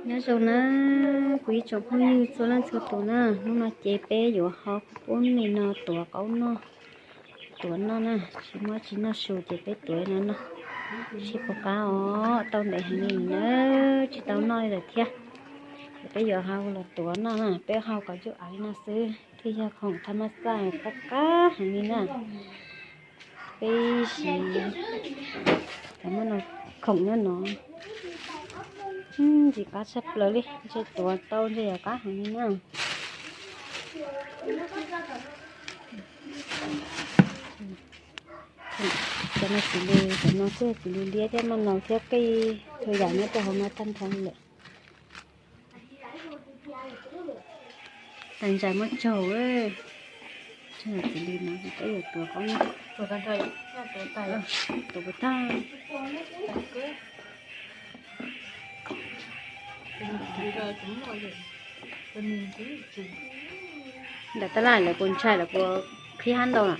Nyob zoo na, kuv ib tsoom phooj ywg txhua leej txhua tus na, hnub no ces peb yuav hau qhob poob li no tuav qaub noj, tuav noj na, tsis muaj tsis noj su ces peb tuav li no noj, seb puas qab os, tau ntev heev li na, tsis tau noj li lawm thiab. Ces peb yuav hau los tuav noj na, peb hau kom cub av li no xwb thiaj yog khoom thab mab xaj qab qab heev li na. Peb siv cov maj nau khoom nyob no, ntxim qab tshaj plaws li, ntshe tuav tau ntshe yuav qab heev li na. Cov no txiv lws, cov no xwb txiv lws liab thiab maj nau thiab qij txhua yam nyob rau hauv no tag nrho lawm. Tais ntsais muab tsaug, tsaug txiv lws no peb yuav tuav qaub noj, tuav puas tag. Ntawm tab laj lawv puas ntshai lawv puas qhib hab ntau na?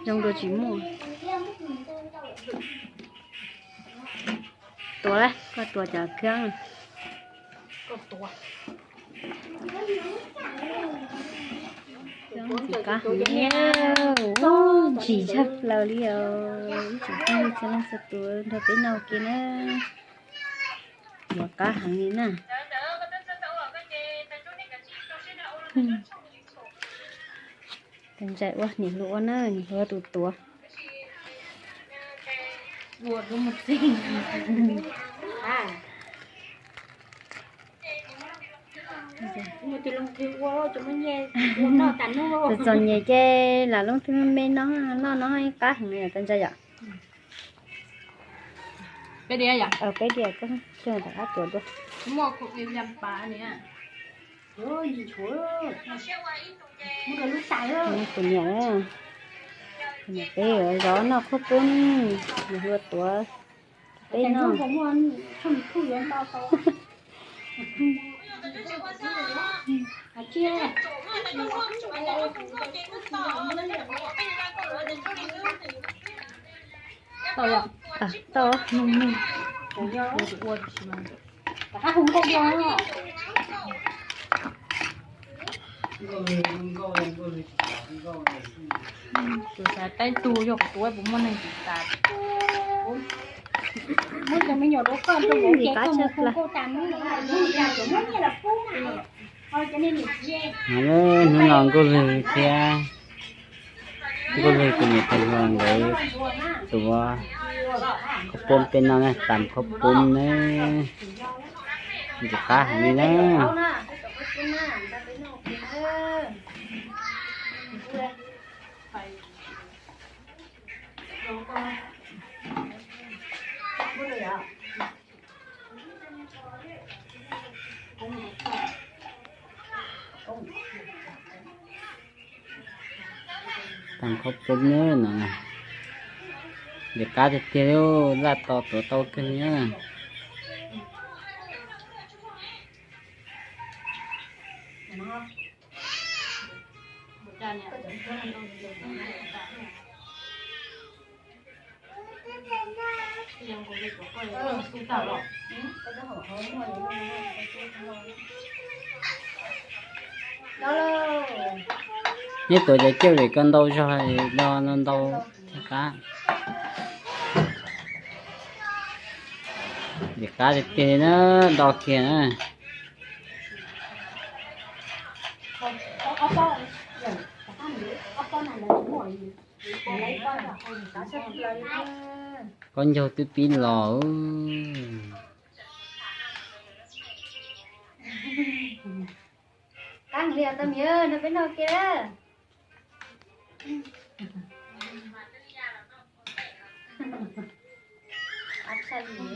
Zoo dua tsis muaj. Tuav lawm, koj tuav cov kheeb. Ntxim qab heev li, ntxim tshaj plaws li os. Ib tsoom phooj ywg txhua leej txhua tus nrog peb noj ua ke na. Yuav qab heev li na. Tais ntsais ua, niam hluas ua na, niam hluas tus tuav. Txom txom nyem ces lam loob twg me noj, noj no qab heev li tais ntsais yom. Peb diav, peb diav, rab tuav dua. Kuv niam, kuv niam peb zov noj qhob poob, niam hluas tuav peb noj. Tau, tau. Tus xav teb tug yog kuv tus, puas muaj neeg tus tas. Muab cov me nyuam rau koj, rau kuv ces koj mus hu nkauj tas, muab nyiaj los pub na. Hnub no Nkauj Lwg thiab Nkauj Lwg tus niam tais hluas nkawd tuav qhob poob peb noj na, tas qhob poob na. Ntxim qab heev li na. Tas qhob poob na no, ntxim qab tiag tiag li, laj to tuav tau kawg li na. Neb tuav cov cawj vim ko ntau zog, do ntau thiaj qab. Vim qab tiag tiag na, do kiag na. Koj ncaug twb pib los. Qab heev li os tus miv, nrog peb noj ua ke na. Qab tshaj li.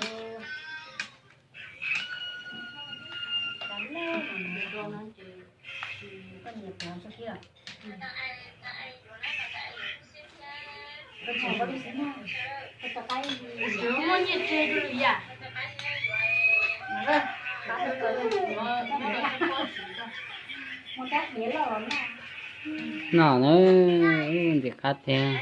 Noj na, ntxim qab tiag.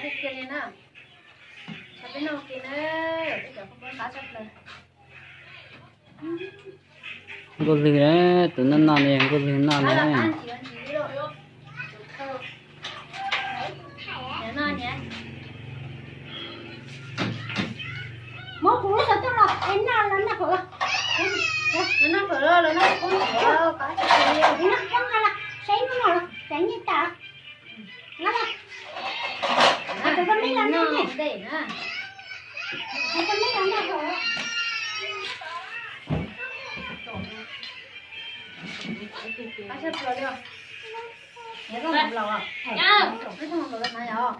Nkauj Lwg na, tus noj noj no yog Nkauj Lwg noj na. Muab kuv lub xov tooj los es noj los noj hauv los. Noj hauv los, noj hauv los, noj hauv los, saib hnub no los, saib nyiaj tas. Noj los. Hais rau koj meb los noj ne. Hais koj meb los noj hauv.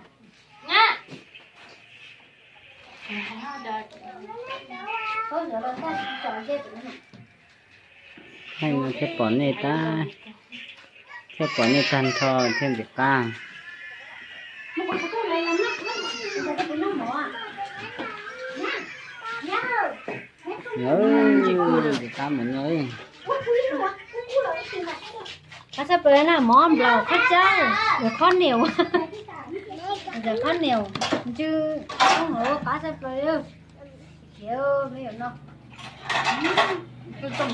Thaij no thiaj pom nej tag, thiaj pom nej tag nrho thiaj ntxim qab. Ntxim qab mus no. Qab tshaj plaws na, mov nplaum qhov cawv, yog qhov niam, yog qhov niam ntsw, qab tshaj plaws li. Khiav me nyuam no. Los zom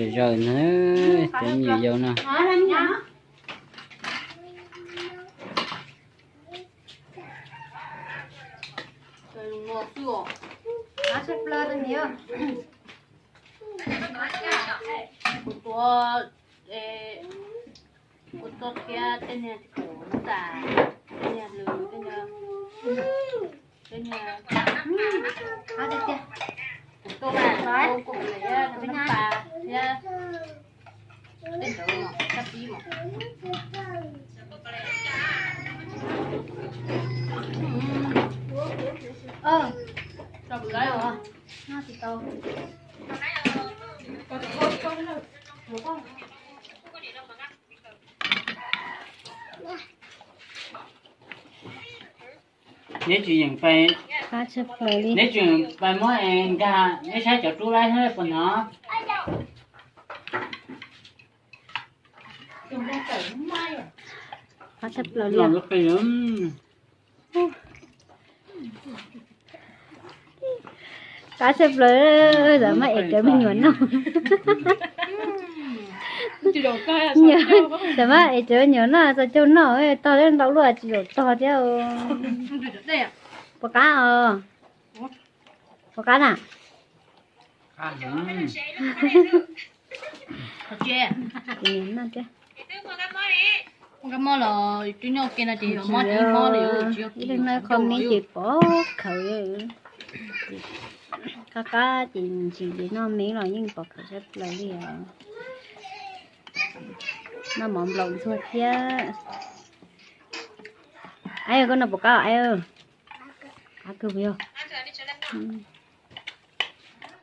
zaws na, cov me nyuam yaus no. Kuv tuav, kuv tuav thiab tej niag kuv tas, tej niag lws, tej niag, tej niag, kuv tuaj mas kuv kuv thiab nab pas thiab tej ntawd mas kab pib mas. Neb tsis yeem pais, neb tsis yeem pais muab es nkag, neb saib cov rub laib thiab puas hnov. Qab tshaj plaws li. Qab tshaj plaws, tam mab es cov me nyuam noj. Tam mab es cov me nyuam noj, txaus caug noj, tog thiab ntau luaj tsis zaum tog thiab. Puas qab os? Puas qab na? Ib leeg no comment ces pom khawv, qab qab ces ntsis ces noj me los yeej pom khawv tshaj plaws li os. Noj mov nplaum ntxuag thiab. Aib, koj noj puas qab aib? Qab kawg yog.